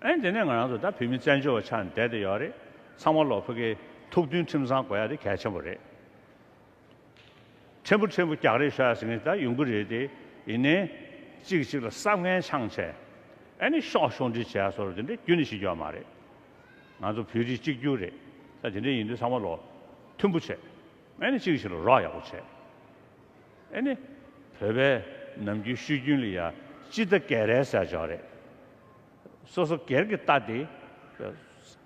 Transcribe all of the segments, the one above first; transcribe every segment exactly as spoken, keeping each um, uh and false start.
ཨེ་དེ་ནས་ང་རང་ཚོ་ད་བོད་མི་བཙན་བྱོལ་བ་ཆགས་ནས་བསྡད་དེ་ཡོད་རེད། ཚང་མ་ལོ་ཕ་གི་ཐུགས་མཐུན་ཁྲིམས་གཙང་དགོས་ཡ་དེ་གལ་ཆེན་པོ་རེད། ཕྲན་བུ་ཕྲན་བུ་རྒྱག་རེས་ཤོར་ཡ་ཟེར་མཁན་ད་ཡོང་གི་རེད་དེ། ཡིན་ནའི་གཅིག་གཅིག་ལ་བསམ་ངན་འཆང་བྱས། ཨ་ནི་ཤོག་ཤོག་འདྲི་བྱས་སོར་དེ་འདྲ་རྒྱུན་ནས་བྱེད་རྒྱུ་ཡོད་མ་རེད། ང་ཚོ་བོད་རིགས་གཅིག་གྱུར་རེད། ད་དེ་འདྲ་ཡིན་དུས་ཚང་མ་ལོ་མཐུན་པོ་བྱས། ཨ་ནི་གཅིག་གཅིག་ལ་རོགས་ཡག་པོ་བྱས། ཨ་ནི་བོད་པའི་ནམ་རྒྱུན་ཤོད་རྒྱུན་ལ་ཡ་སྤྱི་ཟླ་བརྒྱད་རེད་ཟེར་ཅིག་ཡོད་རེད། སོ་སོ་སྒེར་གྱི་རྟ་དེ་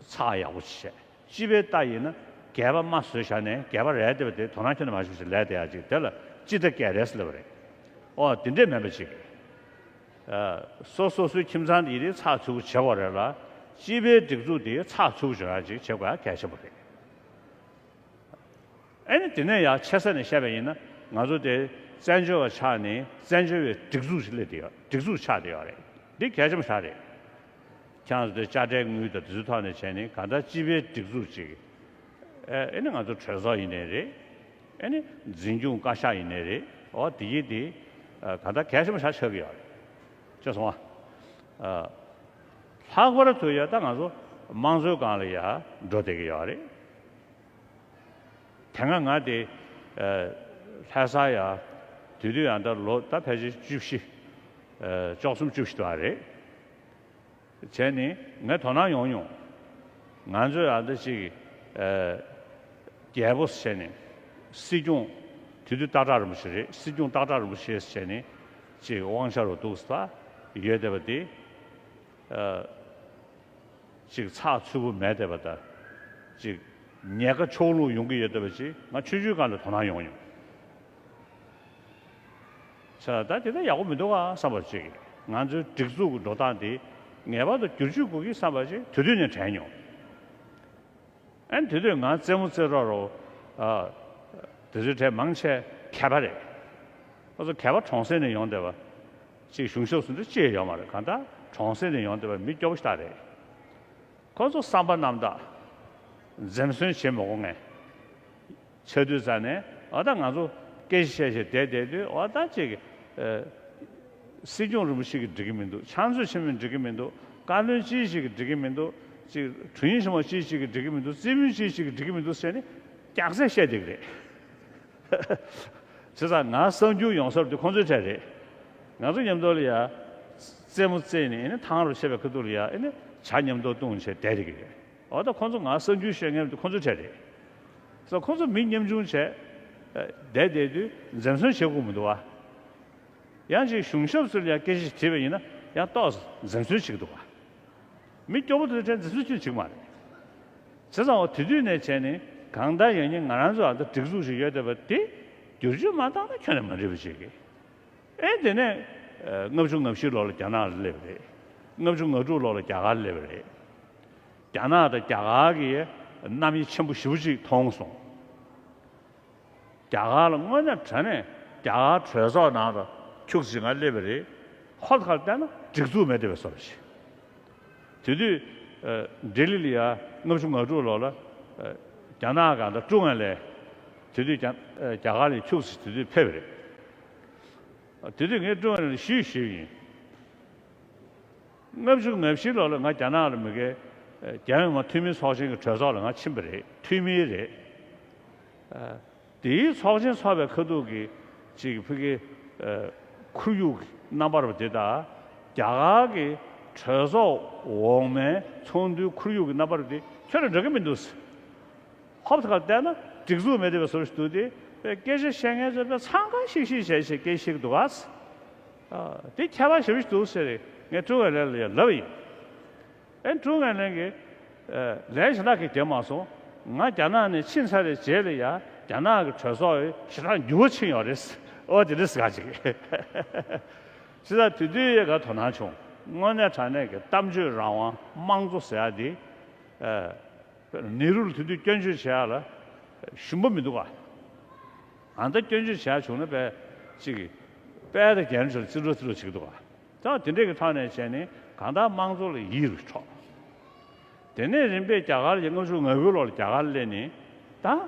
ཚགས་ཡག་པོ་ཅིག་བྱས། སྤྱི་པའི་རྟ་ཡིན་ན་སྒལ་པ་མར་བཟོས་བཞག་ནས་སྒལ་པ་རལ་བསྡད་པ་དེ་དོ་སྣང་ཁྱོན་ནས་མ་བྱེད་པ་ཞིག་ལས་བསྡད་ཡག་ཅིག་དེ་ལ་སྤྱི་ཟླ་བརྒྱད་རེད་ཟེར་ལབ་པ་རེད། ཨོ་དེ་འདྲས་མིན་པ་ཅིག་ཨ། སོ་སོ་སོའི་ཁྱིམ་ཚང་དེ་ཡིན་དེ་ཚགས་ཚུད་པོ་བྱེད་དགོས་རེད་ལ། སྤྱི་པའི་སྒྲིག་འཛུགས་དེ་ཚགས་ཚུད་པོ་བྱེད་ཡག་ཅིག་བྱེད་དགོས་ཡག་གལ་ཆེན་པོ་རེད། ཨ་ནི་དེ་ནས་ཡང་ཆེ་ས་ནས་བཤད་པ་ཡིན་ན། ང་ཚོ་དེ་བཙན་བྱོལ་བ་ཆགས་ནས་བཙན་བྱོལ་བའི་སྒྲིག་འཛུགས་ཤིག་སླེབས་བསྡད་ཡོད། སྒྲིག་འཛུགས་ཆགས་བསྡད་ཡོད་རེད། འདི་གལ་ཆེན་པོ་ཞིག་རེད། ཁྱེད་རང་ཚོ་དེ་དཔྱ་ཁྲལ་དངུལ་དང་དེ་ཚོའི་ཐོག་ནས་བྱས་ནས་གང་ལྟར་སྤྱི་པའི་སྒྲིག་འཛུགས་ཅིག་ཨ་ནི་ང་ཚོ་གྲོས་ཚོགས་ཡིན་ནའི་རེད། ཨ་ནི་འཛིན་སྐྱོང་བཀའ་ཤག་ཡིན་ནའི་རེད། འོ་དེ་ཡིན་དེ། གང་ལྟར་གལ་ཆེན་པོ་ཞིག་ཆགས་ཀྱི་ཡོད་རེད། ཤེས་སོང་ང་། ལྷག་པར་དུ་ཡ་ད་ང་ཚོ་དམངས་གཙོའི་སྒང་ལ་ཡ་འགྲོ་བསྡད་ཀྱི་ཡོད་རེད། དེ་སྔ་ང་དེ་ལྷ་ས་ཡ་དེ་དུས་ཡང་ད་ལོ་ད་ཕལ་ཆེར་བཅུ་བཞི། བཅུ་གསུམ་བཅུ་བཞི་དུ་ཨ་རེད། བྱས་ནས་ངས་དོ་སྣང་ཡོང་མྱོང་། ང་ཚོས་ཡང་ད་ཅིག་རྒྱལ་པོ་བྱས་ནས་སྲིད་སྐྱོང་། དེ་དུས་སྟག་བྲག་རིན་པོ་ཆེ་རེད། སྲིད་སྐྱོང་སྟག་བྲག་རིན་པོ་ཆེ་བྱས་ནས་ཅིག་དབང་ཆ་རུ་འདུག་ས་ཡོད་བསྡད་པ་དེ། ཅིག་ཚགས་ཚུད་པོ་མེད་བསྡད་པ་དང་། ཅིག་ཉེན་ཁ་ཕྱོགས་ལྷུང་ཡོང་གི་ཡོད་བསྡད་པ་ཅིག་ང་ཆུང་ཆུང་སྒང་ལ་དོ་སྣང་ཡོང་མྱོང་། ས་ད་དེ་ད་ཡག་པོ་མི་འདུག་ག་བསམ་པ་ཅིག་ང་ཚོའི་སྒྲིག་འཛུགས་ཀྱི་འགྲོ་སྟངས་དེ་ངེས་པར་དུ་བསྒྱུར་བཅོས་དགོས་ཀྱི་བསམ་པ་ཅིག་དེ་དུས་ནས་དྲན་མྱོང་། ཨ་ནི་དེ་དུས་ང་རྩེད་མོ་རྩེ་རོགས་རོགས། ཨ། དེ་ཚོའི་གྲས་མང་ཆེ་མཁས་པ་རེད། ཁོ་ཚོ་མཁས་པ་གྲོང་གསེབ་ནས་ཡོང་བསྡད་པ། ཅིག་གཞུང་ཞབས་སུ་འདི་ཅི་ཡང་ཡོད་མ་རེད། གང་ལྟར་གྲོང་གསེབ་ནས་ཡོང་བསྡད་པ་མི་སྐྱོ་པོ་ཞིག་རེད། ཁོ་ཚོ་བསམ་པ་རྣམ་དག་འཛེམ་ཟོན་བྱེད་མི་དགོས་ངས། ཆེ་དུས་ཙ་ནས་འོ་ད་ང་ཚོ་སྐད་ཆ་བཤད་བཤད་བསྡད་བསྡད་དུས་འོ་ད་ཅིག་ཨ། སྲིད་སྐྱོང་རིན་པོ་ཆེ་གིས་འགྲིག་གི་མི་འདུག་ཕྱག་མཛོད་ཆེན་མོས་འགྲིག་གི་མི་འདུག་བཀའ་བློན་ཅི་ཞིག་གིས་འགྲིག་གི་མི་འདུག་ཅིག་དྲུང་ཡིག་ཆེན་མོ་ཅི་ཞིག་གིས་འགྲིག་གི་མི་འདུག་རྩིས་དཔོན་ཅི་ཞིག་གིས་འགྲིག་གི་མི་འདུག་ཟེར་ནས་རྒྱག་ཚད་བཤད་བསྡད་ཀྱི་རེད། བྱས་ཙང་ང་གསར་འགྱུར་ཡོང་ས་རེད་དེ་ཁོང་ཚོའི་གྲས་རེད། ང་ཚོ་མཉམ་དུ་ལ་ཡ། རྩེད་མོ་རྩེས་ནས་ཨེ་ནི་ཐང་རུ་ཆད་པའི་ཁ་ཐུག་ལ་ཡ་ཨེ་ནི་ཇ་མཉམ་དུ་བཏུང་བྱས་བསྡད་བསྡད་ཀྱི་རེད། འོ་ད་ཁོང་ཚོ་ང་གསར་འགྱུར་བཤད་མཁན་དེ་ཁོང་ཚོའི་གྲས་རེད། སོ་ཁོང་ཚོ་མི་ཉམ་ཆུང་བྱས། བསྡད་བསྡད་དུས་འཛེམ་ཟོན་བྱེད་དགོས་མི་འདུག་བ། ཡང་ཅིག་གཞུང་ཞབས་ཚོ་ལ་ཡང་སྐད་ཆ་དྲིས་པ་ཡིན་ན་ཡང་ཏོག་ཙམ་འཛེམ་ཟོན་བྱེད་ཀྱི་འདུག་བ། མི་སྐྱོ་པོ་དེ་ཚོའི་གྲས་འཛེམ་ཟོན་བྱེད་ཀྱི་མ་རེད། བྱས་ཙང་འོ་དེ་དུས་ནས་བྱས་ནས་གང་ལྟར་ཡང་ནི་ང་རང་ཚོ་ཨ་ད་སྒྲིག་འཛུགས་ཤིག་ཡོད་བསྡད་པ་དེ་བསྒྱུར་བཅོས་མ་བཏང་ན་ཁྱོན་ནས་མ་འགྲིག་པ་ཞིག་གི་ཨེ་དེ་ནས་ལྔ་བཅུ་ང་བཞི་ལོ་ལ་རྒྱ་ནག་ལ་སླེབས་པ་རེད། ལྔ་བཅུ་ང་དྲུག་ལོ་ལ་རྒྱ་གར་སླེབས་པ་རེད། རྒྱ་ནག་དང་རྒྱ་གར་གྱི་རྣམ་དབྱེ་ཆེན་པོ་ཞེ་པོ་ཅིག་མཐོང་སོང་། རྒྱ་གར་ལ་དངོས་གནས་དྲང་གནས་རྒྱ་གར་གྲོས་ཚོགས་ནང་ལ་ཁྱུག་ཙམ་ང་སླེབས་པ་རེད། ཧོབ་ཁ་ལ་བལྟས་ན་སྒྲིག་འཛུགས་མེད་བསྡད་པའི་བཟོ་འདྲ་ཞིག་དེ་དུས་ལྡི་ལི་ལ་ཡ་ལྔ་བཅུ་ང་དྲུག་ལོ་ལ་རྒྱ་ནག་གང་ལྟར་ཀྲུང་ཨན་ལས་དེ་དུས་རྒྱ་རྒྱ་གར་ལ་ཁྱུག་ཙམ་དེ་དུས་ཕེབས་པ་རེད། དེ་དུས་ངས་ཀྲུང་ཨན་ལ་ཞུས་ཞུས་ཡིན། ལྔ་བཅུ་ང་བཞི་ལོ་ལ་ང་རྒྱ་ནག་ལ་མི་དགེ་རྒྱལ་ཡོངས་མ་འཐུས་མི་ཚོགས་ཆེན་གྱི་གྲོས་ཚོགས་ལ་ང་ཕྱིན་པ་རེད། འཐུས་མི་རེད། དེའི་ཚོགས་ཆེན་ཚོགས་པའི་ཁ་ཐུག་གི་ཅིག་ཕ་གི་ཁོར་ཡུག་གི་རྣམ་པར་བ་དེ་དང་རྒྱ་གར་གྱི་གྲོས་ཚོགས་འོག་མའི་ཚོགས་འདུའི་ཁོར་ཡུག་གི་རྣམ་པར་བ་དེ་ཁྱོན་ནས་འགྲོ་གི་མི་འདུག་ཧོབ་ཁ་ལ་བལྟས་ན་སྒྲིག་འཛུགས་མེད་བསྡད་པའི་བཟོ་འདྲ་ཞིག་འདུག་སྟེ། སྐད་ཆ་བཤད་མཁན་ཚོས་དཔེ་འཚང་ཁ་ཤིག་ཤིག་བྱས་བྱས་སྐད་ཆ་བཤད་ཀྱི་འདུག་ག་དེ་ཁྱད་པར་ཞེ་པོ་ཞིག་འདུག་ཟེར་ངས་ཀྲུང་ཨན་ལན་ལ་ཡང་ལབ་པ་ཡིན། ཨེ་ཀྲུང་ཨན་ལན་གྱིས་ལན་གཞན་དག་གིས་རྒྱབ་མ་སོང་། ང་རྒྱ་ནག་ནས་ཕྱིན་ཚར་བའི་རྗེས་ལ་ཡང་རྒྱ་ནག་གི་གྲོས་ཚོགས་ཞེ་དྲག་འགྱུར་བ་ཕྱིན་ཡོད་རེད། ཨོ་དེ་འདྲ་ཟེར་ག་ཅིག་བྱས་ཙང་དེ་དུས་ཡ་ག་དོ་སྣང་བྱུང་། དངོས་གནས་དྲང་གནས་ཀྱི་གཏམ་བརྗོད་རང་དབང་དམངས་གཙོ་ཟེར་ཡ་དེ། ནེ་རུ་ལ་དེ་དུས་སྐྱོན་བརྗོད་བྱེད་ཡ་ལ་ཞུམ་པ་མི་འདུག་ག་ཨ་ད་སྐྱོན་བརྗོད་བྱེད་ཡ་བྱུང་ན་དཔེ་ཅིག་དཔལ་དང་རྒྱན་ཆོས་ལ་རྩིས་སྤྲོད་རྩིས་སྤྲོད་བྱེད་ཀྱི་འདུག་ག་ད་དེ་འདྲས་ཀྱི་ཐོག་ནས་བྱས་ནས་གང་ལྟར་དམངས་གཙོ་ལ་ཡིད་རུ་འཕྲོག་དེ་ནས་རིམ་པས་རྒྱ་གར་ལ་ལྔ་བཅུ་ང་དགུ་ལོ་ལ་རྒྱ་གར་སླེབས་ནས་ད།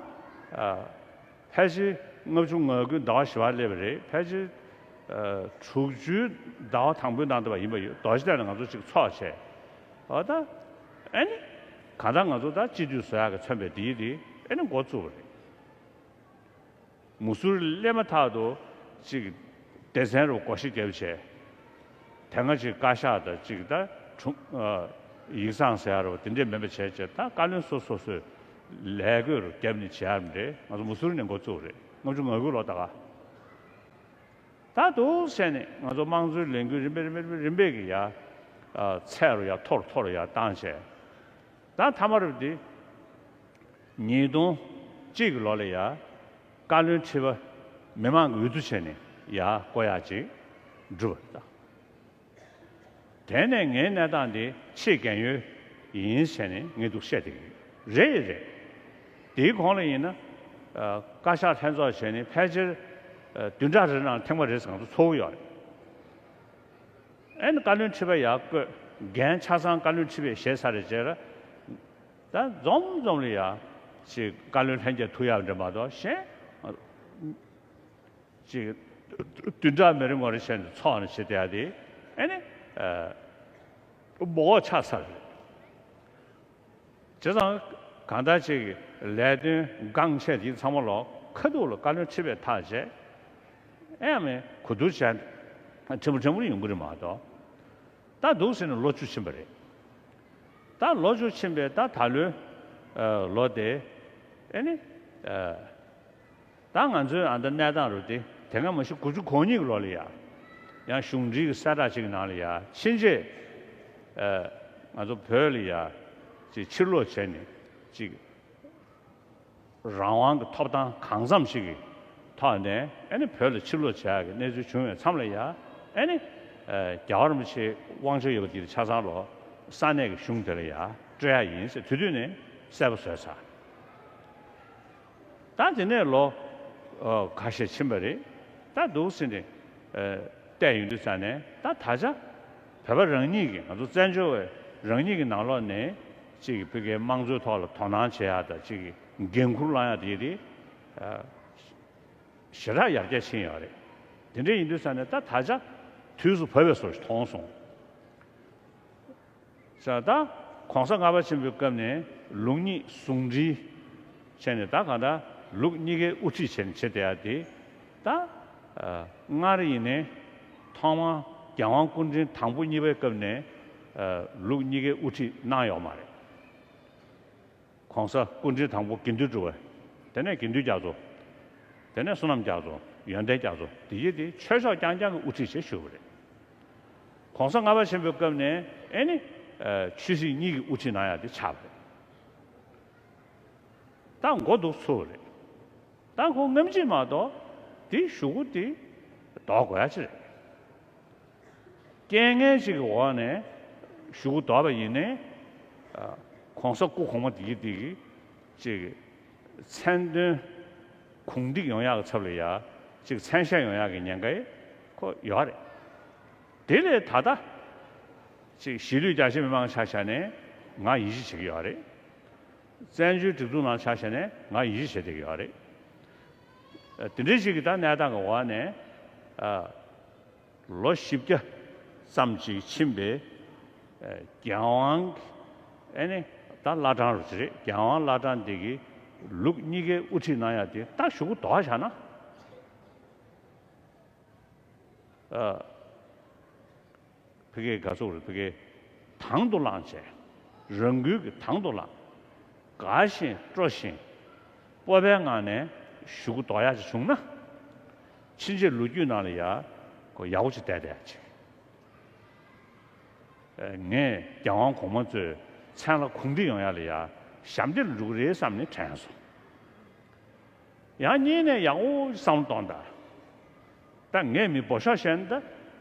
ཕལ་ཆེར་ལྔ་བཅུ་ང་དགུ་ཟླ་བ་བཞི་པར་སླེབས་པ་རེད། ཕལ་ཆེར་དྲུག་ཅུའི་ཟླ་བ་དང་པོའི་ནང་དུ་བ་ཡིན་པ་ཡོད། རྡོ་རྗེ་གདན་ལ་ང་ཚོ་གཅིག་ཚོགས་བྱས། འོ་ད་ཨེ་ནི་གང་ལྟར་ང་ཚོ་ད་སྤྱི་འཐུས་བཟོ་ཡག་གི་མཚོན་པའི་དེ་ཡིན་དེ་ཨེ་ནི་འགོ་བཙུགས་པ་རེད། མུ་ཟུར་སླེབས་མ་ཐག་ཏུ་ཅིག་སྡེ་ཚན་རུ་སྒོ་ཕྱེ་བརྒྱབ་བྱས། དེ་སྔ་ཅིག་བཀའ་ཤག་དང་ཅིག་ད་དྲུང་ཨ་ཡིག་ཚང་ཟེར་ཡ་རུ་དེ་འདྲས་མེད་པ་བྱས་བྱས། ད་བཀའ་བློན་སོ་སོ་སོས་ལས་བགོས་རུ་བརྒྱབ་ནས་བྱས་ཡ་རེད། ང་ཚོ་མུ་ཟུར་ནས་འགོ་བཙུགས་རེད། ལྔ་བཅུ་ང་དགུ་ལོ་ད་ག་ད་འདུག་བྱས་ནས་ང་ཚོ་དམངས་གཙོའི་ལས་འགུལ་རིམ་པས་རིམ་པས་རིམ་པས་རིམ་པས་ཀྱི་ཡ་ཨ་ཚད་རུ་ཡ་མཐོ་རུ་མཐོ་རུ་ཡ་བཏང་བྱས། ད་མཐའ་མ་རུ་འདི་ཉིས་སྟོང་གཅིག་གི་ལོ་ལ་ཡ་བཀའ་བློན་ཁྲི་པ་མི་མང་གི་འོས་བསྡུ་བྱས་ནས་ཡ་བསྐོ་ཡག་ཅིག་བསྒྲུབས་པ་རེད། དེ་ནས་ངའི་གནས་སྟངས་འདི་ཆེས་རྒན་ཡོལ་ཡིན་བྱས་ནས་ངས་འདུག་བཤད་བསྡད་ཀྱི་ཡོད། རེད་ཡ་རེད། དེའི་གོང་ལ་ཡིན་ན་ཨ་བཀའ་ཤག་ལྷན་ཚོགས་བྱས་ནས་ཕལ་ཆེར་ཨ་བདུན་ཕྲག་རེ་ནང་ཐེངས་མ་རེ་ཟེར་ང་ཚོ་ཚོགས་ཀྱི་ཡོད་རེད། ཨེ་ནི་བཀའ་བློན་ཁྲི་པ་ཡར་བསྐོས། འགན་ཆ་ཚང་བཀའ་བློན་ཁྲི་པས་བཞེས་ཚར་རེད་བྱས་ར། ད་འཛོམས་འཛོམས་ལ་ཡ་ཅིག་བཀའ་བློན་ལྷན་རྒྱས་ཐུག་ཡག་འདྲ་མ་གཏོགས་གཞན་ཅིག་བདུན་ཕྲག་མི་རེ་ངོ་རེ་བྱས་ནས་ཚོགས་ནས་བྱེད་བསྡད་ཡ་དེ་ཨེ་ནི་ཨ་མགོ་འོག་ཆགས་ཚར་རེད། བྱས་ཙང་གང་ལྟར་ཅིག་ལས་དོན་འགངས་ཆེ་དེ་ཚང་མ་ལོག་ཁ་ཐུག་ལ་བཀའ་བློན་ཁྲི་པས་ཐག་བཅད། ཨེ་ཡང་མིན་གོ་བསྡུར་བྱས་ཕྲན་བུ་ཕྲན་བུ་ཡོང་གི་རེད་མ་གཏོགས། ད་འདུག་ཟེར་ནས་ལོ་བཅུ་ཕྱིན་པ་རེད། ད་ལོ་བཅུ་ཕྱིན་པའི་ད་ད་ལོའི་ཨ་ལོ་དེ་ཨེ་ནི་ཨ་ད་ང་ཚོའི་ཨ་ད་གནས་སྟངས་རུ་དེ་དེ་སྔ་མ་གཞི་དགུ་བཅུ་གོ་གཉིས་ཀྱི་ལོ་ལ་ཡ་ཡང་གཞུང་འབྲེལ་གྱི་གསལ་བསྒྲགས་ཅིག་གི་ནང་ལ་ཡ་ཕྱིན་ཆད་ཨ་ང་ཚོ་བོད་ལ་ཡ་ཅིག་ཕྱིར་ལོག་བྱས་ནས་ཅིག་རང་དབང་གི་ཐོབ་ཐང་གང་འཚམ་ཞིག་གི་ཐོག་ནས་ཨེ་ནི་བོད་ལ་ཕྱིར་ལོག་བྱེད་ཡག་གི་གནས་ཚུལ་བྱུང་བའི་མཚམས་ལ་ཡ་ཨེ་ནི་ཨ་རྒྱལ་བ་རིན་པོ་ཆེའི་དབང་ཆ་ཡོད་པ་དེ་ཆ་ཚང་ལོ་ས་གནས་ཀྱི་གཞུང་དེ་ལ་ཡ་སྤྲོད་ཡག་ཡིན་ཟེར་དེ་དུས་ནས་གསལ་པོ་བཟོས་ཚར། ད་དེ་ནས་ལོ་ཨ་ཁ་ཤས་ཕྱིན་པ་རེད། ད་འདུག་ཟེར་ནས་ཨ་བལྟས་ཡོང་དུས་ཙང་ནས་ད་ད་ཆ་བོད་པ་རང་ཉིད་ཀྱི་ང་ཚོ་བཙན་བྱོལ་བའི་རང་ཉིད་ཀྱི་ནང་ལོགས་ནས་ཅིག་གི་བོད་སྐད་དམངས་གཙོའི་ཐོག་ལ་དོ་སྣང་བྱེད་ཡག་དང་ཅིག་གི་འགན་འཁུར་བླང་ཡག་དེ་དེ་ཨ་ཞེ་དྲག་ཡར་རྒྱས་ཕྱིན་ཡོད་རེད། དེ་འདྲ་ཡིན་དུས་ཙང་ནས་ད་ད་ཆ་དུས་སུ་བབས་པའི་བཟོ་ཞིག་མཐོང་སོང་། ས་ད་གོང་ས་ལྔ་པ་ཆེན་པོའི་སྐབས་ནས་ལུགས་གཉིས་ཟུང་འབྲེལ་བྱས་ནས་ད་གང་ལྟར་ལུགས་གཉིས་ཀའི་དབུ་ཁྲིད་བྱས་ནས་བྱེད་བསྡད་ཡ་དེ་ད་ཨ་སྔར་ཡིན་ནའི་ཐོག་མར་རྒྱལ་དབང་སྐུ་ཕྲེང་དང་པོ་གཉིས་པའི་སྐབས་ནས་ཨ་ལུགས་གཉིས་ཀའི་དབུ་ཁྲིད་གནང་ཡོད་མ་རེད། གོང་ས་སྐུ་ཕྲེང་དང་པོ་དགེ་འདུན་གྲུབ་པ། དེ་ནས་དགེ་འདུན་རྒྱ་མཚོ། དེ་ནས་བསོད་ནམས་རྒྱ་མཚོ། ཡོན་ཏན་རྒྱ་མཚོ། དེ་ཡི་དེ་ཆོས་ཕྱོགས་རྐྱང་རྐྱང་གི་དབུ་ཁྲིད་བྱེད་ཞུ་བ་རེད། གོང་ས་ལྔ་པ་ཆེན་པོའི་སྐབས་ནས་ཨེ་ནི་ཨ་ཆོས་སྲིད་གཉིས་ཀྱི་དབུ་ཁྲིད་གནང་ཡ་དེ་ཆགས་པ་རེད། ད་མགོ་འདུག་ཚུགས་པ་རེད། ད་ཁོ་སྔ་ཕྱི་མ་གཏོགས་དེ་གཞུག་གུ་དེ་ལྡོག་དགོས་ཡ་ཅིག་རེད། རྐྱེན་ངན་ཅིག་གི་འོག་ནས་གཞུག་གུ་ལྡོག་པ་ཡིན་ནའི། ཨ་གོང་ས་སྐུ་གོང་མ་དེ་གི་དེ་གི་ཅིག་མཚན་དོན་གུང་འགྲིག་ཡོང་ཡག་གི་ཚབ་ལ་ཡ་ཅིག་མཚན་ཤས་ཡོང་ཡག་གི་ཉེན་ཁ་ཁོ་ཡོད་རེད། དེ་ལས་ད་ལྟ་ཅིག་གཞིས་ལུས་རྒྱ་ཆེ་མི་མང་ཆ་བཞག་ནས་ང་ཡིད་ཆེས་བྱེད་ཀྱི་ཡོད་རེད། བཙན་བྱོལ་སྒྲིག་འཛུགས་ནང་ཆ་བཞག་ནས་ང་ཡིད་ཆེས་བྱེད་བསྡད་ཀྱི་ཡོད་རེད། ཨ་དེ་འདྲའི་ཞིག་གི་ད་གནས་སྟངས་ཀྱི་འོག་ནས་ཨ་ལོ་བཞི་བརྒྱ་ཙམ་ཅིག་ཕྱིན་པའི་ཨ་རྒྱལ་དབང་གི་ཨ་ནི་ད་བླ་བྲང་རུ་ཅི་རེད། རྒྱལ་དབང་བླ་བྲང་འདི་གི་ལུགས་གཉིས་ཀའི་དབུ་ཁྲིད་གནང་ཡ་དེ་ད་གཞུག་གུ་ལྡོག་བཞག་ན། ཨ། ཕ་གིའི་དགའ་ཚོགས་རེད། ཕ་གིའི་དང་དུ་བླངས་བྱས། རང་འགུལ་གྱིས་དང་དུ་བླངས། དགའ་བཞིན་སྤྲོ་བཞིན་སྤོབས་པའི་ངང་ནས་གཞུག་གུ་ལྡོག་ཡག་ཅིག་བྱུང་ན། ཕྱིན་ཆད་ལོ་རྒྱུས་ནང་ལ་ཡ་ཁོ་ཡག་པོ་ཅིག་བསྡད་བསྡད་ཡག་ཅིག་ཨ་ངས་རྒྱལ་དབང་གོང་མ་ཚོའི་མཚན་ལ་གུང་འགྲིག་ཡོང་ཡག་ལ་ཡ་ཞབས་འདེགས་ལ་འགྲོ་གི་རེད་བསམ་ནས་དྲན་སོང་། ཡང་གཉིས་ནས་ཡག་པོ་བསམ་བློ་གཏོང་དང་། ད་ངས་མི་འབོ་ཤོག་བཤད་ན་ད་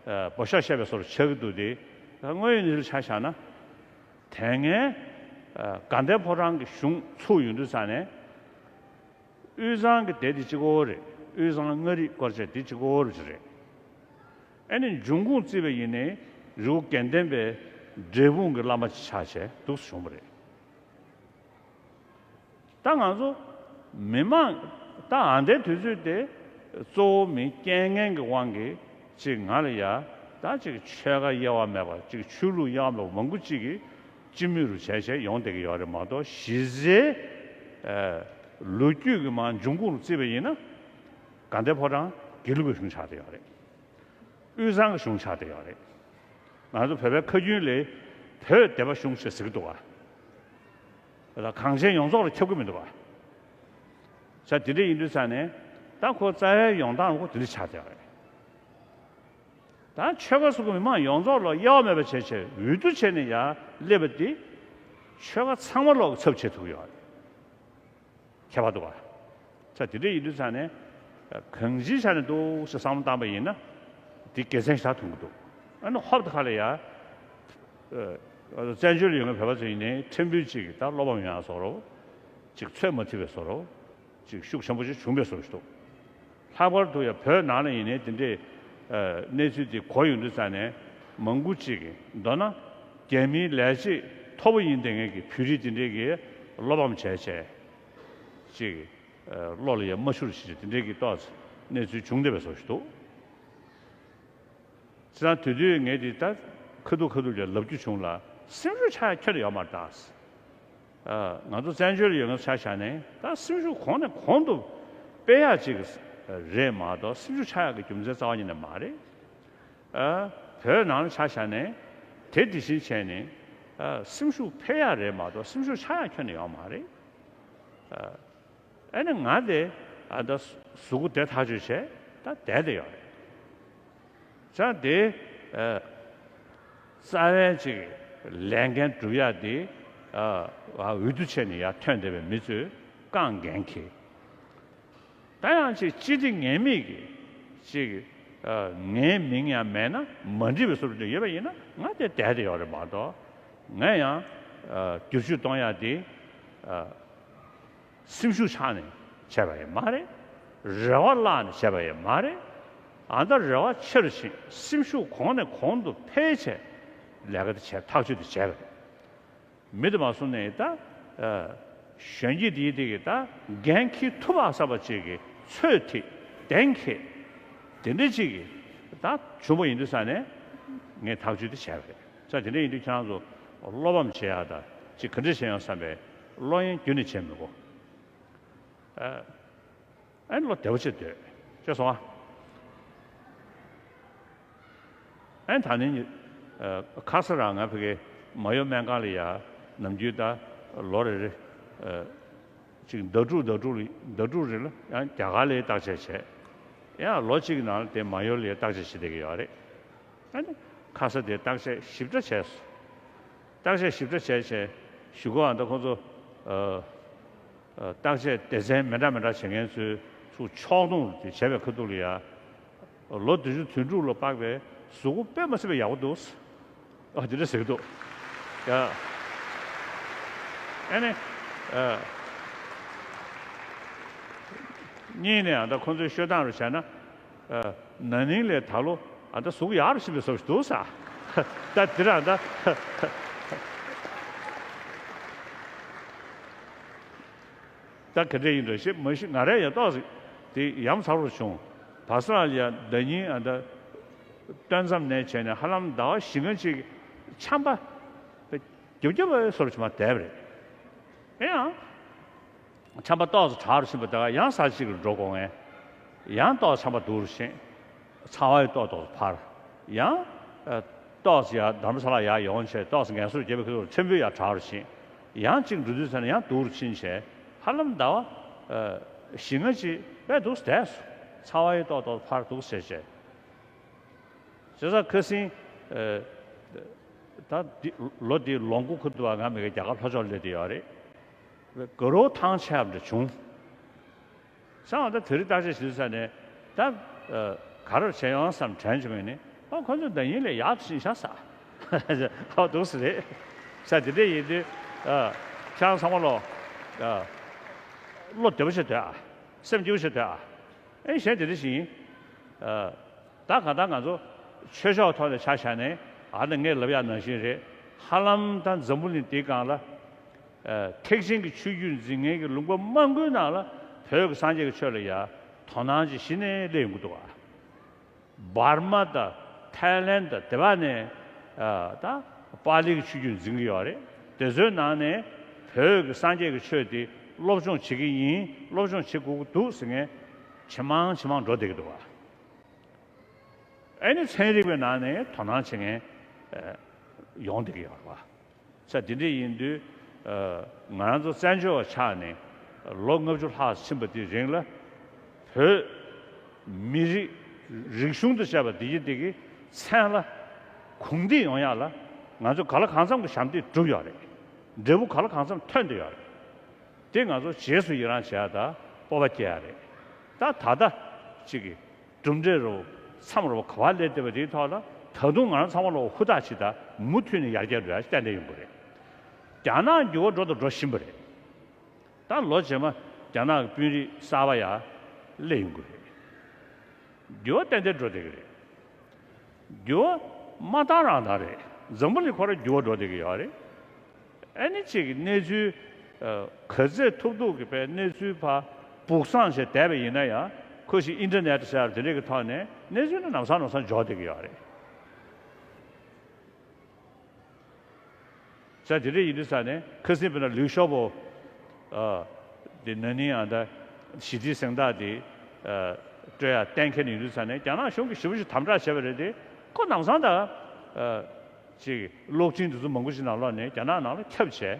ཨ་འབོ་ཤོག་བཤད་པའི་བཟོ་འདྲ་ཆགས་ཀྱི་འདུག་སྟེ། ད་དངོས་ཡོད་གནས་ཚུལ་ཆ་བཞག་ན། དེ་སྔའི་ཨ་དགའ་ལྡན་ཕོ་བྲང་གི་གཞུང་ཚུགས་ཡོང་དུས་ཙང་ནས། དབུས་གཙང་གི་སྡེ་འདི་གཅིག་པོ་རེད། དབུས་གཙང་མངའ་རིས་སྐོར་བྱས་འདི་གཅིག་པོ་རུ་ཅིག་རེད། ཨ་ནི་འབྱུང་ཁུངས་བརྩིས་པ་ཡིན་ནའི་རི་བོ་དགེ་ལྡན་པའི་འབྲས་སྤུངས་ཀྱི་བླ་མ་ཆགས་བྱས་འདུག་སེ་བྱུང་བ་རེད། ད་ང་ཚོ་མི་མང་ད་ཨ་ནི་དུས་ཚོད་དེ་གཙོ་བོ་མི་རྐྱེན་ངན་གྱི་དབང་གིས་ཅིག་ང་ལ་ཡ་ད་ཅིག་ཆོལ་ཁ་དབྱེ་བ་མེད་པ་ཅིག་ཆོས་ལུགས་དབྱེ་བ་མེད་པ་མང་པོ་ཅིག་གིས་ སྤྱི་མོས་རུ་བྱས་བྱས་ཡོང་བསྡད་ཀྱི་ཡོད་རེད་མ་གཏོགས། གཞི་རྩའི་ཨ་ལོ་རྒྱུས་ཀྱི་མར་འབྱུང་ཁུངས་རུ་བརྩིས་པ་ཡིན་ན། དགའ་ལྡན་ཕོ་བྲང་དགེ་ལུགས་པའི་གཞུང་ཆགས་བསྡད་ཡོད་རེད། དབུས་གཙང་གི་གཞུང་ཆགས་བསྡད་ཡོད་རེད། ང་ཚོ་བོད་པའི་ཁ་རྒྱུན་ལ་བོད་སྡེ་པ་གཞུང་ཞེས་ཟེར་གྱི་འདུག་ག། ད་གངས་ཅན་ཡོངས་རྫོགས་ལ་ཁྱབ་ཀྱི་མི་འདུག་ག། ས་དེ་འདྲ་ཡིན་དུས་ཙང་ནས། ད་ཁོ་རྩ་བའི་ཡོང་སྟངས་ཁོ་དེ་འདྲ་ཆགས་བསྡད་ཡོད་རེད། ད་ཆོལ་ཁ་སོ་སོའི་མི་མང་ཡོངས་རྫོགས་ལ་དབྱེ་བ་མེད་པ་བྱས་བྱས་འོས་བསྡུ་བྱས་ནས་ཡར་སླེབས་པ་འདི། ཆོལ་ཁ་ཚང་མ་ལོག་གི་ཚབ་བྱེད་ཐུབ་ཀྱི་ཡོད་རེད། ཁྱད་པར་འདུག་ག། ས་དེ་འདྲ་ཡིན་དུས་ཙང་ནས། གང་ཅིའི་ཆ་ནས་འདུག་ཟེར་བསམ་བློ་བཏང་པ་ཡིན་ན། འདི་དགེ་མཚན་ཞེ་དྲག་མཐོང་གི་འདུག། ཨ་ནི་ཧོབ་ཏེ་ཁ་ལ་ཡ། ཨ་བཙན་བྱོལ་ཡོད་མཁན་བོད་པ་ཚོ་ཡིན་ནའི་ཕྲན་བུ་ཅིག་གིས་ད་བློ་ཕམ་ཡོང་ཡ་བཟོ་འདྲ། ཅིག་ཚོད་མ་ཐིག་པའི་བཟོ་འདྲ། ཅིག་ཤུགས་ཆེན་པོ་ཅིག་བྱུང་བའི་བཟོ་འདྲ་ཞིག་འདུག། ལྷག་པར་དུ་ཡང་བོད་ནང་ལ་ཡིན་ནའི་དེ་འདྲའི་ཨ་གནས་ཚུལ་དེ་གོ་ཡོང་དུས་ཙང་ནས། མང་པོ་ཅིག་གིས། མདོར་ན་རྒྱ་མིའི་ལས་བྱེད་མཐོ་པོ་ཡིན་བསྡད་མཁན་གྱི་བོད་རིགས་དེ་འདྲས་ཀྱིས་བློ་ཕམ་བྱས་བྱས། ཅིག་ཨ་བློ་ལ་ཡང་མ་ཤོར་ཞིག་དེ་འདྲས་ཀྱི་ཏོག་ཙམ་གནས་ཚུལ་བྱུང་བསྡད་པའི་བཟོ་འདྲ་ཞིག་འདུག། བྱས་ཙང་དེ་དུས་ངས་འདི་ལྟར་ཁ་ཐུག་ཁ་ཐུག་ལ་ལབ་རྒྱུ་བྱུང་ལ། སེམས་ཤུགས་ཆག་ཡ་ཁྱོན་ནས་ཡོད་མ་རེད་ད། ཨ་ང་ཚོ་བཙན་བྱོལ་ལ་ཡོད་མཁན་ཆ་བཞག་ནས། ད་སེམས་ཤུགས་གོང་ནས་གོང་དུ་སྤེལ་ཡག་ཅིག་རེད་མ་གཏོགས། སེམས་ཤུགས་ཆག་ཡག་གི་རྒྱུ་མཚན་རྩ་བ་ཉིད་ནས་མ་རེད། ཨ་བོད་ནང་ལ་ཆ་བཞག་ནས་དེ་དེ་བཞིན་བྱས་ནས། ཨ་སེམས་ཤུགས་འཕེལ་ཡག་རེད་མ་གཏོགས། སེམས་ཤུགས་ཆག་ཡག་ཁྱོན་ནས་ཡོད་མ་རེད། ཨ། ཨ་ནི་ང་དེ་ཨ་ད་གཟུགས་པོ་དེ་ཐག་གཅོད་བྱས་ད་བསྡད་དེ་ཡོད་རེད། བྱས་དེ་ཨ་རྩ་བའི་ཅིག་ལས་འགན་སྒྲུབ་ཡག་དེ་ཨ་འོས་བསྡུ་བྱས་ནས་ཡར་ཐོན་བསྡད་པའི་མི་ཚོས་རྐང་འགན་འཁྱེར། ད་ཡང་ཅིག་སྤྱི་བདེ་ངན་མེད་ཀྱི་ཅིག་ཨ་ངའི་མིང་ཡང་མེད་ན་མ་འགྲིག་པའི་བཟོ་འདྲ་ཡོད་པ་ཡིན་ན། ང་དེ་བསྡད་དེ་ཡོད་རེད་མ་གཏོགས། ང་ཡང་ཨ་བསྒྱུར་བཅོས་གཏོང་ཡག་དེ་ཨ། སེམས་ཤུགས་ཆག་ནས་བྱས་པ་ཡང་མ་རེད། རེ་བ་བརླག་ནས་བྱས་པ་ཡང་མ་རེད། ཨ་ད་རེ་བ་ཆེ་རུ་ཕྱིན། སེམས་ཤུགས་གོང་ནས་གོང་དུ་འཕེལ་བྱས་ལས་ཀ་དེ་བྱས། ཐག་གཅོད་དེ་བྱས་པ་རེད། མི་དེ་མ་སོང་ནས་ད་ཨ་གཞོན་སྐྱེས་དེའི་དེ་གི་ད་འགན་འཁྱེར་ཐུབ་པ་བསམ་པ་ཅིག་གི་ཚོད་ཐིག་གདེང་འཁེལ་དེ་འདྲ་ཅིག་གི་ད་བྱུང་བ་ཡིན་དུས་ཙང་ནས་ངས་ཐག་གཅོད་དེ་བྱས་པ་རེད། ས་དེ་འདྲ་ཡིན་དུས་ཁྱེད་རང་ཚོ་བློ་ཕམ་བྱེད་ཡག་ད་ཅིག་ག་འདྲ་བྱས་ཡོང་བསམ་པའི་བློ་གཡེང་རྒྱུན་ནས་བྱེད་མི་དགོས། ཨ་ཨ་ནི་བློ་བདེ་པོ་བྱེད་སྡོད་ཅེས་སོང་ཨ། ཨ་ནི་ད་ནི་ཨ་ཁ་ས་རང་ང་ཕ་གི་མ་ཡོ་སྨན་ཁང་ལ་ཡ་ནམ་རྒྱུན་ད་ལོ་རེ་རེ་ཨ་ཅིག་ཟླ་དྲུག་ཟླ་དྲུག་ལ་ཟླ་དྲུག་རེ་ལ་ཡང་རྒྱ་གར་ལ་བརྟག་དཔྱད་བྱས། ཡང་ལོ་གཅིག་གི་ནང་ལ་དེ་མ་ཡོ་ལ་ཡ་བརྟག་དཔྱད་བྱེད་བསྡད་ཀྱི་ཡོད་རེད། ཨ་ནི་ཁ་ས་དེ་བརྟག་དཔྱད་ཞིབ་ཕྲ་བྱས་སོང་། བརྟག་དཔྱད་ཞིབ་ཕྲ་བྱས་བྱས་གཞུག་གུ་ཨ་ད་ཁོང་ཚོ་ཨ་ཨ་བརྟག་དཔྱད་སྡེ་ཚན་མི་འདྲ་མི་འདྲ་བྱེད་མཁན་ཚོས་ཚུར་ཕྱོགས་བསྡོམས་དེ་བྱས་པའི་ཁ་ཐུག་ལ་ཡ། ལོ་བདུན་ཅུ་དོན་དྲུག་ལ་དཔག་པའི་གཟུགས་པོ་དཔེ་མ་སྲིད་པའི་ཡག་པོ་འདུག། ཨ་དེ་འདྲ་ཟེར་གྱི་འདུག། ཡ། ཨ་ནི་ཨ་གཉིས་ནས་ཨ་ད་ཁོང་ཚོའི་ཤོད་སྟངས་རུ་བྱས་ན། ཨ་ན་ནིང་ལས་ད་ལོ་ཨ་ད་གཟུགས་ཡག་རུ་ཕྱིན་པའི་བཟོ་ཞིག་འདུག་ས། ད་འདི་རང་ད་ད་ག་འདྲ་ཡིན་འགྲོ་ཞེས་མ་གཞི་ང་རང་ཡང་ཏོག་ཙམ་དེ་ཡ་མཚར་པོ་བྱུང་། བ་ས་ལ་ཡ་ཟླ་ཉིན་ཨ་ད་སྟོན་མཚམས་ནས་བྱས་ནས་ཧ་ལམ་ཟླ་བ་བཞི་ལྔ་ཅིག་ཆམ་པ་རྒྱབ་རྒྱབ་པའི་བཟོ་འདྲ་ཅིག་མར་བསྡད་པ་རེད། ཨེ་ཡང་། ཆམ་པ་ཏོག་ཙམ་དྲག་རུ་ཕྱིན་པ་དེ་ག་ཡང་ས་གཅིག་ལ་འགྲོ་དགོས་ངེས། ཡང་ཏོག་ཙམ་ཆམ་པ་སྡུག་རུ་ཕྱིན། ཚ་བ་ཡང་ཏོག་ཏོག་འཕར། ཡང་ཨ་ཏོག་ཙམ་ཡར་རྡ་རམ་ས་ལ་ཡར་ཡོང་བྱས་ཏོག་ཙམ་ངལ་གསོ་རྒྱབ་པའི་ཁ་ཐུག་ཕྲན་བུ་ཡར་དྲག་རུ་ཕྱིན། ཡང་གཅིག་འགྲོ་དུས་ཙམ་ནས་ཡང་སྡུག་རུ་ཕྱིན་བྱས་ཧ་ལམ་ཟླ་བ་ཨ་བཞི་ལྔ་ཅིག་དཔེ་སྡུག་བསྡད་སོང་། ཚ་བ་ཡང་ཏོག་ཏོག་འཕར་སྡུག་བྱས་བྱས། བྱས་ཙང་ཁ་སང་ཨ་ད་འདི་ལོ་འདིའི་ལོ་མགོ་ཁ་ཐུག་ང་མི་ག་རྒྱ་གར་ལྷོ་ཕྱོགས་སླེབས་བསྡད་ཡོད་རེད། དགའ་རབ་ཐང་ཆད་པ་འདྲ་བྱུང་། བྱས་ཙང་ད་དེ་རིང་བརྟག་དཔྱད་བྱེད་དུས་ཙམ་ནས་ད་ཨ་ག་རེ་བྱས་ཡོང་བསམ་དྲན་བྱུང་བས་ནི། ཨོ་ཁོ་ཚོ་ཟླ་ཉིན་ལས་ཡག་ཏུ་ཕྱིན་ཤག་ས། ཨོ་འདུག་སེ་རེད། ས་དེ་འདྲ་ཡིན་དུས་ཨ་ཁྱེད་རང་ཚང་མ་ལོ་ཨ་བློ་བདེ་པོ་བྱེད་སྡོད་ཨ། སེམས་སྐྱིད་པོ་བྱེད་སྡོད་ཨ། ཨེ་གཞན་དེ་འདྲ་ཞིག་ཡིན། ཨ་ད་གང་ལྟར་ང་ཚོ་ཆོས་ཕྱོགས་ཐོག་ནས་ཆ་བཞག་ནས་ཨ་ནི་ངས་ལབ་ཡག་ནང་བཞིན་རེད། ཧ་ལམ་ད་འཛམ་བུ་གླིང་འདིའི་སྒང་ལ་ཨ་ཐེག་ཆེན་གྱི་ཆོས་བརྒྱུད་འཛིན་མཁན་གྱི་ལུང་པ་མང་པོའི་ནང་ལ་བོད་ཀྱི་སངས་རྒྱས་ཀྱི་ཆོས་ལ་ཡ་དོ་སྣང་ཅིག་གཞི་ནས་སླེབས་ཡོང་གི་འདུག་ཨ། འབར་མ་དང་ཐའི་ལན་དང་དེ་བ་ནས་ཨ་ད་པཱ་ལི་གི་ཆོས་བརྒྱུད་འཛིན་གྱི་ཡོད་རེད། དེ་ཚོའི་ནང་ནས་བོད་ཀྱི་སངས་རྒྱས་ཀྱི་ཆོས་དེ་སློབ་སྦྱོང་བྱེད་ཀྱི་ཡིན། སློབ་སྦྱོང་བྱེད་དགོས་ཀྱི་འདུག་ཟེར་མཁན་ཇེ་མང་ཇེ་མང་འགྲོ་བསྡད་ཀྱི་འདུག་བ། ཨེ་ནི་ཚན་རིག་པའི་ནང་ནས་དོ་སྣང་བྱེད་མཁན་ཨ་ཡོང་བསྡད་ཀྱི་ཡོད་རེད་བ། ས་དེ་འདྲ་ཡིན་དུས་ཨ་ང་རང་ཚོ་བཙན་བྱོལ་བ་ཆགས་ནས་ལོ་ལྔ་བཅུ་ལྷག་ཕྱིན་པ་དེའི་རིང་ལ་བོད་མི་རིགས་རིག་གཞུང་དུ་བཤད་པ་འདི་ཡིན་འདི་གི་མཚན་ལ་གོང་འདེགས་ཡོང་ཡག་ལ་ང་ཚོ་གང་ལ་གང་འཚམ་གྱི་ཞབས་འདེགས་བསྒྲུབས་ཡོད་རེད། འབྲས་བུ་གང་ལ་གང་འཚམ་ཐོན་བསྡད་ཡོད་རེད། དེ་ང་ཚོ་རྗེས་སུ་ཡི་རང་བྱེད་ཡག་དང་སྤོབས་པ་སྐྱེ་ཡག་རེད། ད་ད་ལྟ་གཅིག་གི་གྲུབ་འབྲས་རུ་མཚམས་རུ་ག་བ་སླེབས་བསྡད་པ་དེའི་ཐོག་ལ་ད་དུང་ང་རང་ཚང་མ་ལ་ཧུར་ཐག་ཅིག་དང་མུ་མཐུད་ནས་ཡར་རྒྱས་འགྲོ་ཡག་ཏན་ཏན་ཡོང་གི་རེད། རྒྱ་ནག་འགྱུར་བ་འགྲོ་དང་འགྲོ་བཞིན་པ་རེད། ད་ལོ་རྗེས་མ་རྒྱ་ནག་གི་དཔོན་རིགས་གསར་པ་ཡར་སླེབས་ཡོང་གི་རེད། འགྱུར་བ་ཏན་ཏན་འགྲོ་བསྡད་ཀྱི་རེད། འགྱུར་བ་མ་བཏང་རང་བཏང་རེད། འཛམ་བུ་གླིང་ཁོ་རང་འགྱུར་བ་འགྲོ་བསྡད་ཀྱི་ཡོད་རེད། ཨ་ནི་གཅིག་གི་གནས་ཚུལ་ཨ་ག་ཚད་ཐུབ་ཐུབ་ཀྱི་པའི་གནས་ཚུལ་ཕར་སྦུག་བསང་བྱས་བསྡད་པ་ཡིན་ན་ཡང་ཁོ་ཞིག་ཨིན་ཊར་ནེཊ་ཟེར་བ་དེ་འདྲས་ཀྱི་ཐོག་ནས་གནས་ཚུལ་ནི་ལམ་སང་ལམ་སང་འཇོག་བསྡད་ཀྱི་ཡོད་རེད། ས་དེ་འདྲ་ཡིན་དུས་ས་ནས་ཁ་སང་དཔེར་ན་ལིའུ་ཞའོ་པོ་ཨ་དེ་ན་ནིང་ཨ་ད་ཞི་བདེའི་གཟེངས་རྟགས་དེ་ཨ་སྤྲོད་ཡག་གཏན་འཁེལ་ཡིན་དུས་ས་ནས་རྒྱ་ནག་གཞུང་གིས་ཞེ་པོ་ཞིག་དམ་དྲག་བྱས་པ་རེད་དེ། ཁོ་ནམ་སང་ད་ཨ་ཅིག་གློག་འཕྲིན་དེ་ཚོ་མང་པོ་ཞིག་ནང་ལོགས་ནས་རྒྱ་ནག་ནང་ལ་ཁྱབ་བྱས།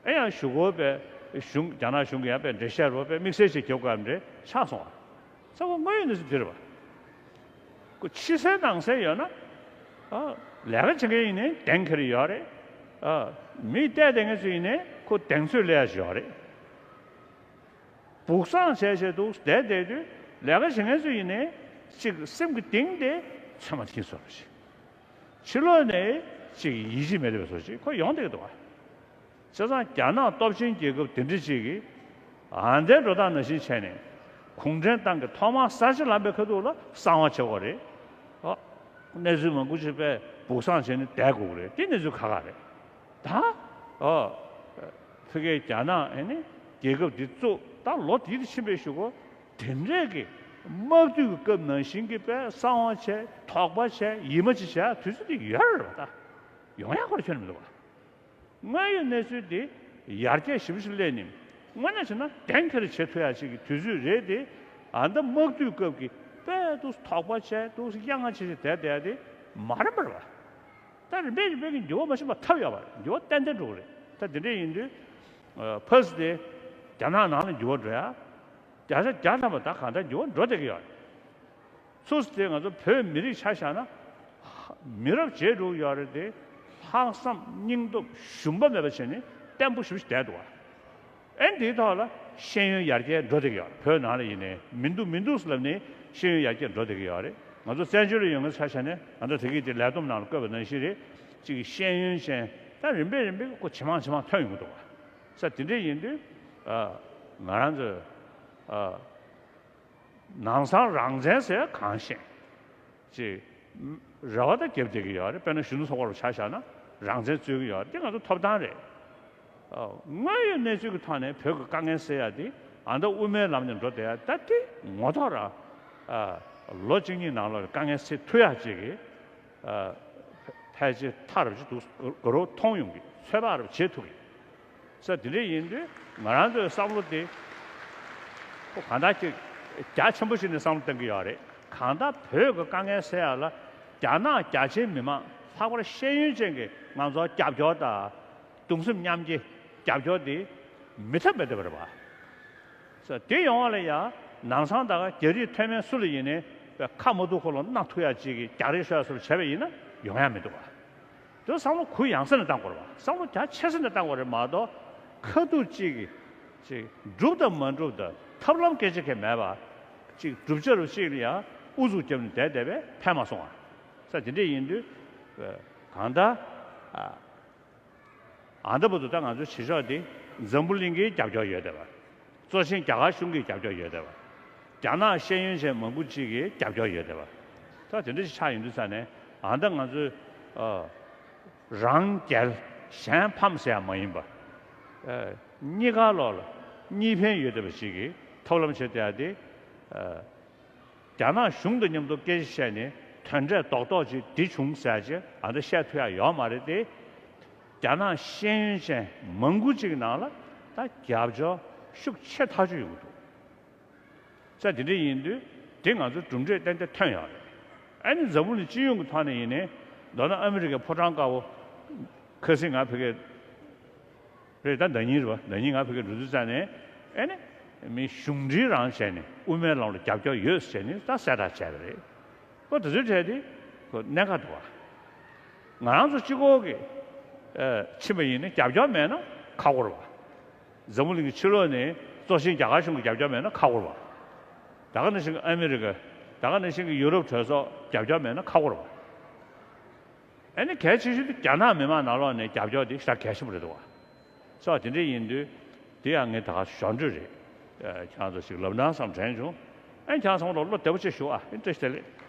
ཨེ་ཡང་གཞུག་གུ་པའི་གཞུང་རྒྱ་ནག་གཞུང་གིས་ཡང་པའི་འགྲེལ་བཤད་རོ་པའི་དམིགས་བསལ་ཞིག་རྒྱབ་དགོས་ཡ་འདྲ་ཆགས་སོང་བ། ས་ཁོ་དངོས་ཡོད་གནས་ཚུལ་འདི་རེད་བ། ཁོ་ཕྱི་གསལ་ནང་གསལ་ཡོད་ན། ཨ་ལས་ཀ་བྱེད་མཁན་ཡིན་ནའི་གདེང་འཁེལ་ཡོད་རེད། ཨ་མི་བལྟས་བསྡད་མཁན་ཚོ་ཡིན་ནའི་ཁོ་གདེང་ཚོད་སླེབས་ཡ་ཞིག་ཡོད་རེད། སྦུག་བསང་བྱས་བྱས་འདུག་བསྡད་བསྡད་དུས་ལས་ཀ་བྱེད་མཁན་ཚོ་ཡིན་ནའི་གཅིག་སེམས་ཀྱི་གཏིང་དེ་ཚོད་མ་ཐིང་སོང་ཞིག་ཕྱི་ལོགས་ནས་ཅིག་ཡིད་ཆེས་མེད་པའི་བཟོ་ཅིག་ཁོ་ཡོང་བསྡད་ཀྱི་འདུག་བ། བྱས་ཙང་རྒྱ་ནག་སྟོབས་ཆེན་རྒྱལ་ཁབ་དེ་འདྲ་ཅིག་གིས་ཨ་འདྲའི་འགྲོ་སྟངས་ནང་བཞིན་བྱས་ནས་གུང་ཁྲན་ཏང་གི་ཐོག་མར་གསར་བརྗེ་ལངས་པའི་ཁ་ཐུག་ལ་གསང་བ་བྱེད་དགོས་རེད། ཨ་གནས་ཚུལ་མང་པོ་ཅིག་པས་སྦུག་བསང་བྱས་ནས་བསྡད་དགོས་ཀྱི་རེད། དེ་གནས་ཚུལ་ཁག་ཁག་རེད། ད་ཨ་ཕ་གིའི་རྒྱ་ནག་ཨེ་ནི་རྒྱལ་ཁབ་འདི་བཙུགས་ད་ལོ་དེའི་རིང་ཕྱིན་པའི་གཞུག་གུ་དེ་འདྲས་ཀྱི་དམག་དུས་ཀྱི་སྐབས་ནང་བཞིན་གྱི་པས་གསང་བ་བྱས་དོགས་པ་བྱས་ཡིད་མ་ཆེས་བྱས་དུས་ཚོད་དེ་ཡོད་རེད་བ། ད་ཡོང་ཡག་ཁོ་རང་ཁྱོན་ནས་མི་འདུག་བ། དངོས་ཡོད་གནས་ཚུལ་དེ་ཡར་རྒྱས་ཞེ་པོ་ཞིག་སླེབས་ནས་དངོས་གནས་བྱས་ན་གདེང་འཁེལ་བྱེད་ཐུབ་ཡག་ཅིག་གི་དུས་ཚོད་རེད་དེ། ཨ་ད་དམག་དུས་སྐབས་ཀྱི་དཔེ་འདུག་དོགས་པ་བྱས་འདུག་གཡང་ང་ཆེ་ཆེ་བསྡད་བསྡད་དེ་མ་རེད་པར་བ། ད་རིམ་པས་རིམ་པས་ཀྱི་འགྱུར་བ་མ་ཕྱིན་པ་ཐབས་ཡོད་པ་རེད། འགྱུར་བ་ཏན་ཏན་འགྲོ་གི་རེད། ད་དེ་འདྲས་ཡིན་དུས་ཕར་སི་དེ་རྒྱ་ནག་ནང་ལ་འགྱུར་བ་འགྲོ་ཡ། བརྒྱ་ཆ་བརྒྱ་ཐམ་པ་ད་གང་ལྟར་འགྱུར་བ་འགྲོ་བསྡད་ཀྱི་ཡོད་རེད། སུ་སི་དེ་ང་ཚོ་བོད་མི་རིགས་ཆ་བཞག་ན་མི་རབས་བརྗེ་འགྲོ་གི་ཡོད་རེད་དེ། ལྷག་བསམ་སྙིང་སྟོབས་ཞུམ་པ་མེད་པ་བྱས་ནས་བརྟན་པོ་ཞེ་པོ་ཞིག་བསྡད་འདུག་བ། ཨེ་འདིའི་ཐོག་ལ་ཤེས་ཡོན་ཡར་རྒྱས་འགྲོ་བསྡད་ཀྱི་ཡོད་རེད། བོད་ནང་ལ་ཡིན་ནའི་མི་འདུག་མི་འདུག་ཟེར་ལབ་ནས་ཤེས་ཡོན་ཡར་རྒྱས་འགྲོ་བསྡད་ཀྱི་ཡོད་རེད། ང་ཚོ་བཙན་བྱོལ་ལ་ཡོད་མཁན་ཆ་བཞག་ནས་ང་ཚོ་དེ་གི་དེ་ལས་བསྡོམས་ནང་ལ་བཀོད་པ་ནང་བཞིན་རེད། གཅིག་གི་ཤེས་ཡོན་ཅན་ད་རིམ་པས་རིམ་པས་ཁོ་ཇེ་མང་ཇེ་མང་ཐོན་ཡོང་གི་འདུག་བ། ས་དེ་འདྲས་ཡིན་དུས་ཨ་ང་རང་ཚོས་ཨ་ནང་སང་རང་བཙན་ཟེར་གང་ཤེས། ཅེས་རེ་བ་ད་རྒྱབ་བསྡད་ཀྱི་ཡོད་རེད། དཔེར་ན་གཞོན་ནུ་ཚོགས་པ་རུ་ཆ་བཞག་ན་རང་བཙན་རྩོད་ཀྱི་ཡོད་རེད། དེ་ང་ཚོ་ཐོབ་ཐང་རེད། ཨ་དངོས་ཡོད་གནས་ཚུལ་གྱི་ཐོག་ནས་བོད་ཀྱི་དཀའ་ངལ་སེལ་ཡ་དེ་ཨ་ད་དབུ་མའི་ལམ་ནས་འགྲོ་བསྡད་ཡ་ད་དེ་ངོ་ཐོག་རང་ཨ་ལོ་གཅིག་གཉིས་ནང་ལོགས་དཀའ་ངལ་སེལ་ཐུབ་ཡ་ཅིག་གི་ཨ་ཕལ་ཆེར་ཐག་རིང་པོ་ཅིག་འདུག་དགའ་རབ་མཐོང་ཡོང་གི་ཚོད་དཔག་རེ་བྱེད་ཐུབ་ཀྱི། ས་དེ་འདྲ་ཡིན་དུས་ང་རང་ཚོའི་བསམ་བློ་དེ་ཁོ་གང་ལྟར་ཅིག་རྒྱ་ཆེན་པོ་ཞིག་ནས་བསམ་བློ་གཏོང་གི་ཡོད་རེད། གང་ལྟར་བོད་ཀྱི་དཀའ་ངལ་སེལ་ཡ་ལ་རྒྱ་ནག་རྒྱ་ཆེའི་མི་མང་ལྷག་པར་ཤེས་ཡོན་ཅན་གྱི་ང་ཚོར་རྒྱབ་སྐྱོར་དང་གདུང་སེམས་མཉམ་སྐྱེད་རྒྱབ་སྐྱོར་དེ་མི་ཐབས་མེད་བསྡད་པ་རེད་པ། ས་དེ་ཡོང་བ་ལ་ཡ་ནང་སང་ད་ག་རྒྱ་རིགས་མཐོ་དམན་སུ་ལ་ཡིན་ནའི་ཁ་མ་ཐུག་ཁོ་ལ་གནང་ཐུབ་ཡ་ཅིག་གི་རྒྱག་རེས་ཤོར་ཡ་སུ་ལ་བྱས་པ་ཡིན་ན་ཡོང་ཡ་མི་འདུག་བ། དེ་བསམ་བློ་གུ་ཡངས་ས་ནས་བཏང་དགོས་རེད་བ། བསམ་བློ་རྒྱ་ཆེ་ས་ནས་བཏང་དགོས་རེད་མ་གཏོགས་ཁ་ཐུག་གཅིག་གིས་ཅིག་འགྲུབ་དང་མ་འགྲུབ་དང་ཐབས་ལམ་སྐད་ཆ་གང་མེད་པ། ཅིག་བསྒྲུབ་བྱ་རུ་གཅིག་ལ་ཡང་ཨུ་ཚུགས་བརྒྱབ་ནས་བསྡད་བསྡད་པས་ཕན་མ་སོང་བ། ས་དེ་འདྲས་ཡིན་དུས་གང་ལྟར་ཨ། ཨ་ད་བར་དུ་ད་ང་ཚོའི་བྱེད་ཕྱོགས་འདི་འཛམ་བུ་གླིང་གི་རྒྱབ་སྐྱོར་ཡོད་བསྡད་པ། གཙོ་ཆེན་རྒྱ་གར་གཞུང་གི་རྒྱབ་སྐྱོར་ཡོད་བསྡད་པ། རྒྱ་ནག་ཤེས་ཡོན་ཅན་མང་པོ་ཅིག་གི་རྒྱབ་སྐྱོར་ཡོད་བསྡད་པ། ད་དེ་འདྲ་ཞིག་ཆགས་ཡོང་དུས་ཙ་ནས་ཨ་ད་ང་ཚོས་ཨ་རང་རྒྱལ་གཞན་ཕམ་ཟེར་ཡ་མ་ཡིན་པ། ཨ་གཉིས་ཀ་ལོག་ལ་གཉིས་ཕན་ཡོད་བསྡད་པ་ཅིག་གི་ཐབས་ལམ་བྱེད་བསྡད་ཡ་དེ་ཨ། རྒྱ་ནག་གཞུང་དང་མཉམ་དུ་སྐད་ཆ་བཤད་ནས་དོན་འབྲས་རྡོག་རྡོག་ཅིག་འདི་བྱུང་ཟེར་ཅིག་ཨ་འདྲ་བཤད་ཐུབ་ཡ་ཡོད་མ་རེད་དེ། རྒྱ་ནག་ཤེས་ཡོན་ཅན་མང་པོ་ཅིག་གི་ནང་ལ་ད་རྒྱབ་སྐྱོར་ཤུགས་ཆེ་ཐག་ཆོད་ཡོང་གི་འདུག་ས་དེ་འདྲ་ཡིན་དུས་དེ་ང་ཚོ་གྲུབ་འབྲས་ཏན་ཏན་ཐོན་ཡོད་རེད། ཨ་ནི་འཛམ་བུ་གླིང་སྤྱི་ཡོངས་ཀྱི་ཐོག་ནས་ཡིན་ནའི་མདོར་ན་ཨ་མི་རི་ཀའི་ཕོ་བྲང་དཀར་པོ་ཁ་སང་ང་ཕ་གིར་རེད། ད་ཟླ་ཉིན་རེད་པ། ཟླ་ཉིན་ང་ཕ་གིར་འགྲོ་དུས་ཙང་ནས་ཨ་ནི་མི་གཞུང་འབྲེལ་རང་བྱས་ནས་དབུ་མའི་ལམ་ལ་རྒྱབ་སྐྱོར་ཡོད་ཟེར་ནས་ད་གསལ་བསྒྲགས་བྱས་པ་རེད། ཁོ་དེ་ཚོའི་གྲས་དེ་ཁོ་གནད་འགག་འདུག་བ། ང་རང་ཚོ་གཅིག་པོ་གི་ཨ་ཕྱིན་པ་ཡིན་ན་རྒྱབ་སྐྱོར་མེད་ན་ཁག་པོ་རེད་བ། འཛམ་བུ་གླིང་གི་ཕྱི་ལོགས་ནས་གཙོ་ཆེན་རྒྱ་གར་གཞུང་གི་རྒྱབ་སྐྱོར་མེད་ན་ཁག་པོ་རེད་བ། ད་ག་ནང་བཞིན་གྱི་ཨ་མི་རི་ཀ། ད་ག་ནང་བཞིན་གྱི་ཡུ་རོབ་གྲོས་ཚོགས་རྒྱབ་སྐྱོར་མེད་ན་ཁག་པོ་རེད་བ། ཨ་ནི་གལ་ཆེ་ཤོས་དེ་རྒྱ་ནག་མི་མང་ནང་ལོགས་ནས་རྒྱབ་སྐྱོར་དེ་ཞེ་དྲག་གལ་ཆེན་པོ་རེད་འདུག་བ། སོ་དེ་འདྲ་ཡིན་དུས་དེ་ཡང་ངས་ད་ག་ཞོར་འཕྲོས་རེད། ཨ་ཁྱེད་རང་ཚོ་ཞིག་ལབ་ན་བསམ་དྲན་བྱུང་། ཨ་ཁྱེད་རང་ཚང་མ་ལ་བློ་བདེ་པོ་བྱེད་ཞུ་ཨ། ཨ་བཀྲ་ཤིས་བདེ་ལེགས།